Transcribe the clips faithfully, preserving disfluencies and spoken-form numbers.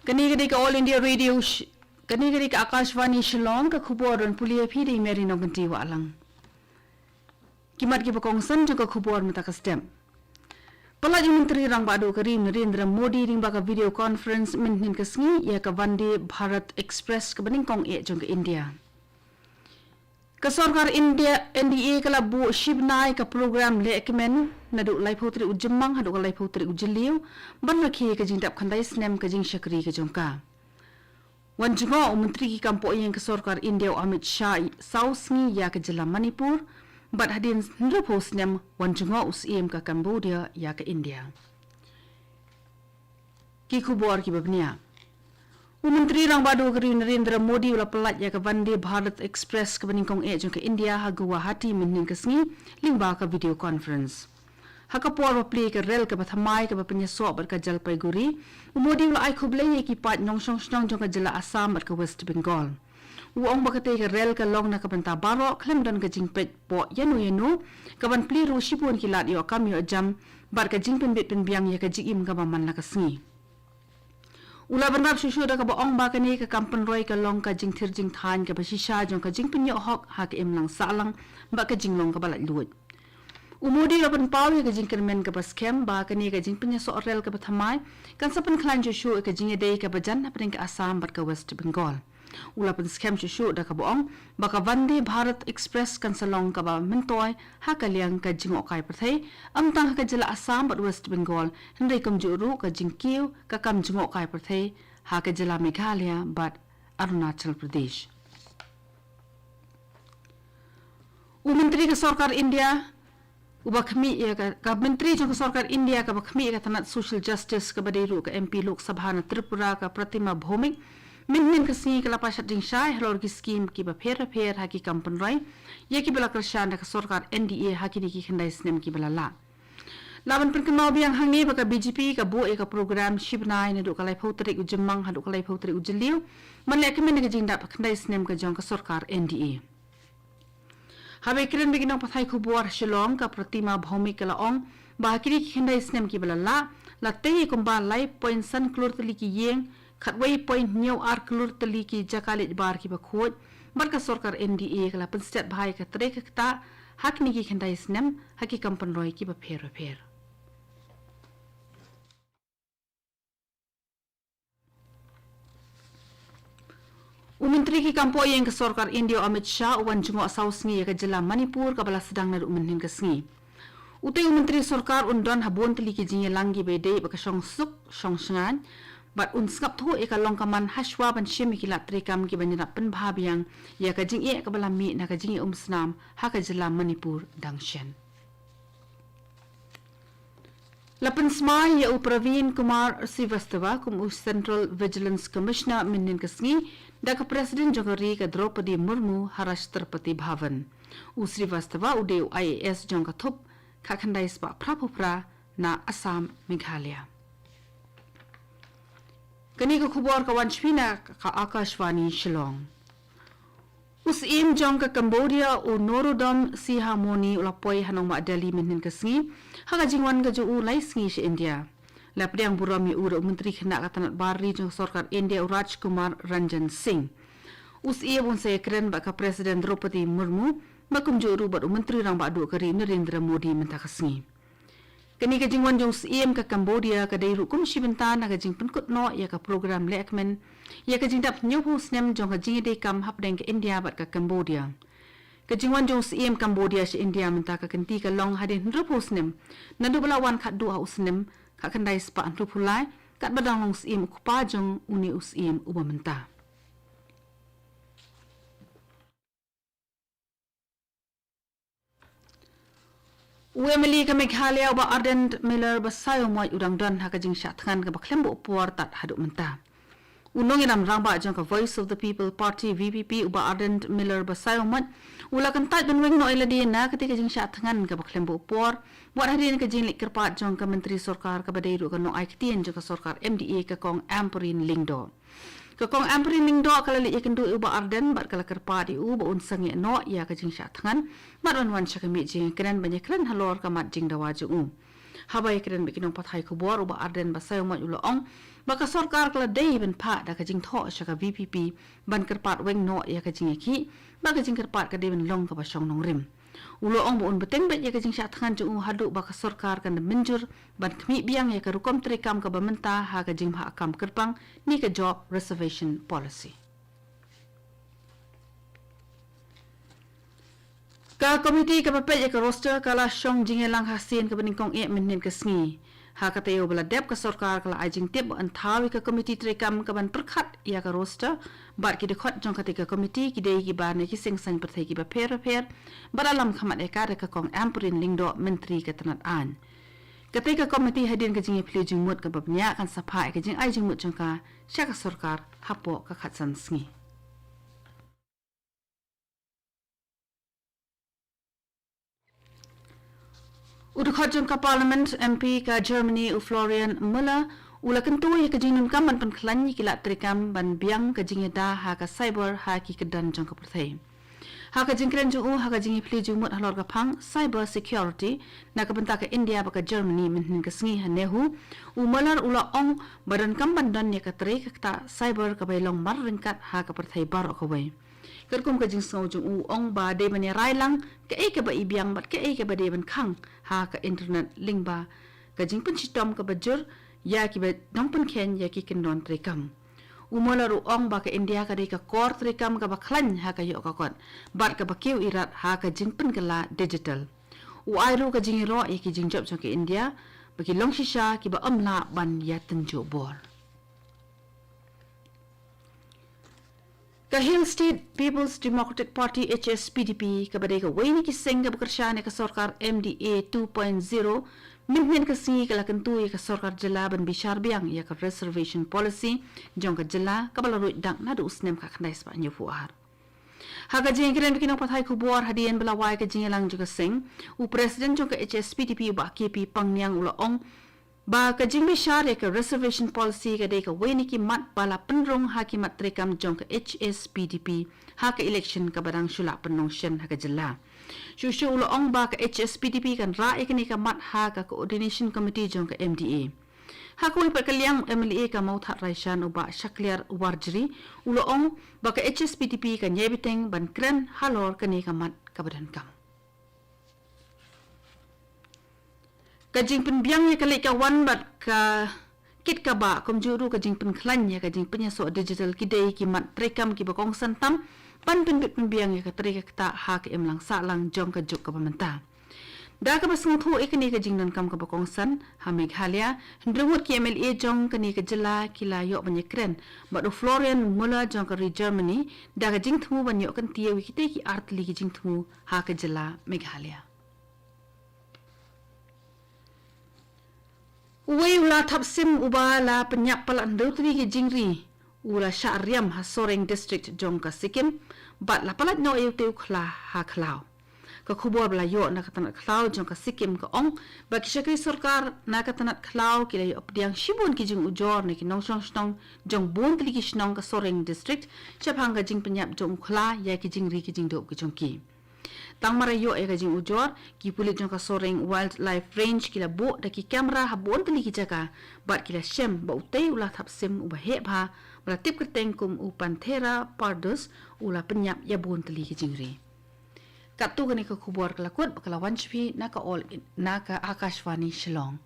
Kane ka dei ka All India Radio, sh- kane ka dei ka Akashvani Shillong, ka khubor don pule ïa phi da i Mary Nongkynti Wahlang. Ki mat kiba kongsan jong ka khubor mynta ka step. Pynlait u Myntri Rangbah Duh ka ri u Narendra Modi lyngba ka video conference mynhynnin ka sngi ïa ka Vande Bharat Express kaba nyngkong eh jong ka India. Ka sorkar India N D A ka la buh shi bnai ka program lehkmen naduh laiphew tarik u Jymmang haduh ka laiphew tarik u Jylliew ban rakhe ka jingdap khyndai snem ka jingshakri ka jong ka. Wan jngoh u Myntri ki kam poh ïing ka sorkar India u Amit Shah saw sngi ïa ka jylla Manipur, bad hadien hynriewphew snem wan jngoh u Syiem ka Cambodia ïa ka India. Ki khubor kiba bniah. U Myntri Rangbah Duh ka ri u Narendra Modi u la pynlait ïa ka Vande Bharat Express kaba nyngkong eh jong ka India ha Guwahati mynhynnin ka sngi lyngba ka video conference. Ha ka por ba plie ka rel kaba thymmai kaba pynïasoh bad ka Jalpaiguri, u Modi u la ai khublei ïa ki paid nongshong shnong jong ka jylla Assam bad ka West Bengal. U ong ba katei ka rel ka long na ka bynta baroh, khlem don ka jingpeit poh ïano ïano, kaban plie ruh shibun ki lad ïohkam ïohjam bad ka jingpynbit pynbiang ïa ka jingim kaba man la ka sngi. U la bynrap shuh shuh da kaba ong ba kane ka kam pynroi ka long ka jingthir jingthaiñ kaba shisha jong ka jingpynïoh hok ha ka imlang sahlang bad ka jinglong kaba laitluid. U Modi u la pynpaw ïa ka jingkyrmen kaba skhem ba kane ka jingpynïasoh rel kaba thymmai kan sa pynkhlaiñ shuh shuh ïa ka jingïadei kaba jan hapdeng ka Assam bad ka West Bengal. U la pynskhem shuh shuh da kaba ong ba ka Vande Bharat Express kan sa long kaba myntoi ha ka liang ka jngohkai pyrthei, ym tang ha ka jylla Assam bad West Bengal, hynrei kumjuh ruh ka jingkiew ka kam jngohkai pyrthei ha ka jylla Meghalaya bad Arunachal Pradesh. U Myntri ka sorkar India uba khmih ïa ka, ka Myntri jong ka sorkar India kaba khmih ïa ka tnat Social Justice kaba dei ruh ka M P Lok Sabha na Tripura ka Pratima Bhoumik mynhynnin ka sngi ka la pynshad jingshai halor ki skim kiba pher bapher ha ki kam pynroi ïa kiba la kyrshan da ka sorkar N D A ha kine ki khyndai snem kiba la lah. Lah ban pynkynmaw biang hangne ba ka B J P ka buh ïa ka program shi bnai naduh ka laiphew tarik u Jymmang haduh ka laiphew tarik u Jylliew ban lehkmen ïa ka jingdap khyndai snem ka jong ka sorkar N D A. Haba ïakren bad ki nongpathai khubor ha Shillong, ka Pratima Bhoumik ka la ong ba ha kine ki khyndai snem kiba la lah, la tei ïa kumba lai point san klur tylli ki ïing, khatwei point hynñiew ar klur tylli ki jaka leit bar kiba khuid, bad ka sorkar N D A ka la pynsiat bha ïa ka trei ka ktah ha kine ki khyndai snem ha ki kam pynroi kiba pher bapher. U Myntri ki kam poh ïing ka sorkar India u Amit Shah u wan jngoh saw sngi ïa ka jylla Manipur kaba la sdang naduh mynhynnin ka sngi. Utei u Myntri sorkar un don ha bun tylli ki jingïalang kiba ïadei bad ka shongsuk shongshngaiñ, bad un sngap thuh ïa ka long ka man hashwa ban shim ïa ki lad treikam kiban ïarap pynbha biang ïa ka jingeh kaba la mih na ka jingeh umsnam ha ka jylla Manipur dang shen. La pynsmai ïa u Praveen Kumar Srivastava kum u Central Vigilance Commissioner mynhynnin ka sngi da ka President jong ka ri ka Droupadi Murmu ha Rashtrapati Bhavan. U Srivastava u dei u I A S jong ka thup khatkhyndai spah phraphew phra na Assam, Meghalaya. Kane ka khubor ka wan sha phi na ka Akashvani Shillong. U Syiem jong ka Cambodia u Norodom Sihamoni u la poi ha nongbah Delhi mynhynnin ka sngi ha ka jingwan ka jong u lai sngi sha India. La pdiang burom ïa u da u Myntri khynnah ka tnat bar ri jong ka sorkar India u Rajkumar Ranjan Singh. U Syiem un sa ïakren bad ka President Droupadi Murmu bad kumjuh ruh bad u Myntri Rangbah Duh ka ri Narendra Modi mynta ka sngi. Kane ka jingwan jong u Syiem ka Cambodia ka dei ruh kum shi bynta na ka jingpynkut noh ïa ka program lehkmen ïa ka jingdap hynñiewphew snem jong ka jingïadei kam hapdeng ka India bad ka Cambodia. Ka jingwan jong u Syiem Cambodia sha India mynta ka kynti ka long hadien hynriewphew snem naduh ba la wan khatduh ha u snem khatkhyndai spah hynriewphew lai, katba dang long Syiem u kpa jong une u Syiem uba mynta. U M L A ka Meghalaya u Bah Ardent Miller Basaiawmoit u dang don ha ka jingshah thngan kaba khlem buh por tad haduh mynta. U nongïalam rangbah jong ka Voice of the People Party, V P P, u Bah Ardent Miller Basaiawmoit u la kyntait ban weng noh ïa lade na katei ka jingshah thngan kaba khlem buh por, wat hadien ka jingleit kyrpad jong ka Myntri Sorkar kaba dei ruh ka nongai ktien jong ka sorkar M D A, ka Kong Ampareen Lyngdoh. Ka Kong Ampareen Lyngdoh ka la leit ïakynduh ïa u Bah Ardent bad ka la kyrpad ïa u ba un sangeh noh ïa ka jingshah thngan bad ban wan sha ka miej jingïakren ban ïakren halor ka mat jingdawa jong u. Haba ïakren bad ki nongpathai khubor, u Bah Ardent Basaiawmoit u la ong ba ka sorkar ka la dei ban phah da ka jingthoh sha ka V P P ban kyrpad weng noh ïa ka jingïakhih, ba ka jingkyrpad ka dei ban long kaba shong nongrim. U la ong ba un bteng beit ïa ka jingshah thngan jong u haduh ba ka sorkar kan da mynjur ban khmih biang ïa ka rukom treikam kaba mynta ha ka jingbha kam kyrpang ne ka job reservation policy. Ka komiti kaba peit ïa ka roster ka la shong jingïalang ha sien kaba nyngkong eh mynhynnin ka sngi. Ha ka taïew ba la dep, ka sorkar ka la ai jingtip ba yn thaw ïa ka komiti treikam kaban pyrkhat ïa ka roster, bad ki dkhot jong katei ka komiti ki dei kiba na ki seng saiñ pyrthei kiba pher bapher, bad la lam khmat ïa ka da ka Kong Ampareen Lyngdoh, Myntri ka tnat aiñ. Katei ka komiti, hadien ka jingïapylliew jingmut kaba bniah, kan sa phah ïa ka jingai jingmut jong ka sha ka sorkar hapoh ka khatsan sngi. U dkhot jong ka Parliament, M P ka Germany, u Florian Müller, u la kyntu ïa ka jingdonkam ban pynkhlaiñ ïa ki lad treikam ban biang ka jingïada ha ka cyber ha ki kyrdan jong ka pyrthei. Ha ka jingkren jong u ha ka jingïapylliew jingmut halor ka phang cyber security na ka bynta ka India bad ka Germany mynhynnin ka sngi ha NEHU, u Müller u la ong ba donkam ban don ïa ka trei ka ktah cyber kaba ïalong marryngkat ha ka pyrthei baroh kawei. Katkum ka jingsngew jong u, u ong ba dei ban ïarai lang kaei kaba i biang bad kaei kaba dei ban khang ha ka internet lyngba ka jingpynshitom kaba jur ïa kiba nongpynkheiñ ïa ki kyndon treikam. U Müller u ong ba ka India ka dei ka kor treikam kaba khlaiñ ha ka ïoh ka kot bad kaba kiew irat ha ka jingpynkylla digital. U ai ruh ka jingïaroh ïa ki jingjop jong ka India ba ki long shisha kiba ym lah ban ïatynjuh bor. Ka Hill State People's Democratic Party, H S P D P, kaba dei kawei na ki seng kaba kyrshan ïa ka sorkar M D A two point zero, mynhynnin ka sngi ka la kyntu ïa ka sorkar jylla ban bishar biang ïa ka reservation policy jong ka jylla kaba la ruid dak naduh u snem khatkhyndai spah hynñiewphew ar. Ha ka jingkren bad ki nongpathai khubor hadien ba la wai ka jingïalang jong ka seng, u President jong ka H S P D P, u Bah K P Pangniang, u la ong ba ka jingbishar ïa ka reservation policy ka dei kawei na ki mat ba la pynrung ha ki mat treikam jong ka H S P D P ha ka election kaba dang shu lah pynlong shen ha ka jylla. Shuh shuh u la ong ba ka H S P D P kan rah ïa kane ka mat ha ka coordination committee jong ka M D A. Ha kawei pat ka liang, u M L A ka Mawthadraishan, u Bah Shakliar Warjri, u la ong ba ka H S P D P kan ïai bteng ban kren halor kane ka mat kaba donkam. Ka jingpynbiang ïa ka leit ka wan bad ka kit ka bah, kumjuh ruh ka jingpynkhlaiñ ïa ka jingpynïasoh digital ki dei ki mat treikam kiba kongsan tam ban pynbit pynbiang ïa ka trei ka ktah ha ka imlang sahlang jong ka juk kaba mynta. Da kaba sngewthuh ïa kane ka jingdonkam kaba kongsan, ha Meghalaya, hynriew ngut ki M L A jong kane ka jylla ki la ïoh ban ïakren bad u Florian Müller jong ka ri Germany da ka jingthmu ban ïoh kyntiew ïa kitei ki ar tylli ki jingthmu ha ka jylla Meghalaya. Uwei u la thap sim uba la pynïap palat hynriew tylli ki jingri u la shah riam ha Soreang District jong ka Sikkim bad la palat noh ïa utei u khla ha khlaw. Ka khubor ba la ïoh na ka tnat khlaw jong ka Sikkim ka ong ba ki shakri sorkar na ka tnat khlaw ki la ïoh pdiang shibun ki jingujor na ki nongshong shnong jong bun tylli ki shnong ka Soreang District shaphang ka jingpynïap jong u khla ïa ki jingri ki jingdup ki jong ki. Tang mar ïoh ïa ka jingujor, ki pulit jong ka Soreang Wildlife Range ki la buh da ki kamera ha bun tylli ki jaka bad ki la shem ba utei u la thap sim uba heh bha ba la tip kyrteng kum u Panthera pardus u la pynïap ïa bun tylli ki jingri. Katto kane ka khubor ka la kut ba ka la wan sha phi na ka All In, na ka Akashvani Shillong.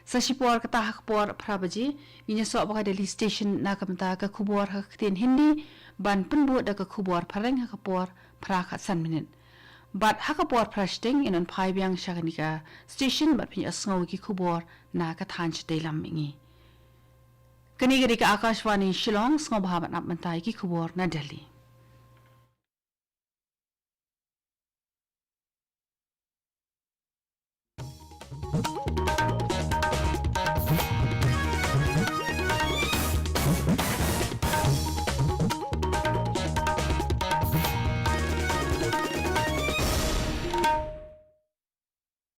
Sa shipor kata ha ka por phra baje, ngin ïasoh bad ka Delhi Station na ka bynta ka khubor ha ka ktien Hindi, ban pynbud da ka khubor phareng ha ka por phra khatsan minit. Bad ha ka por phra shiteng ngin wan phai biang sha kane ka station bad phin ïohsngew ki khubor na ka thaiñ shatei lam mihngi. Kane ka dei ka Akashvani Shillong, sngewbha ban ap mynta ïa ki khubor na Delhi.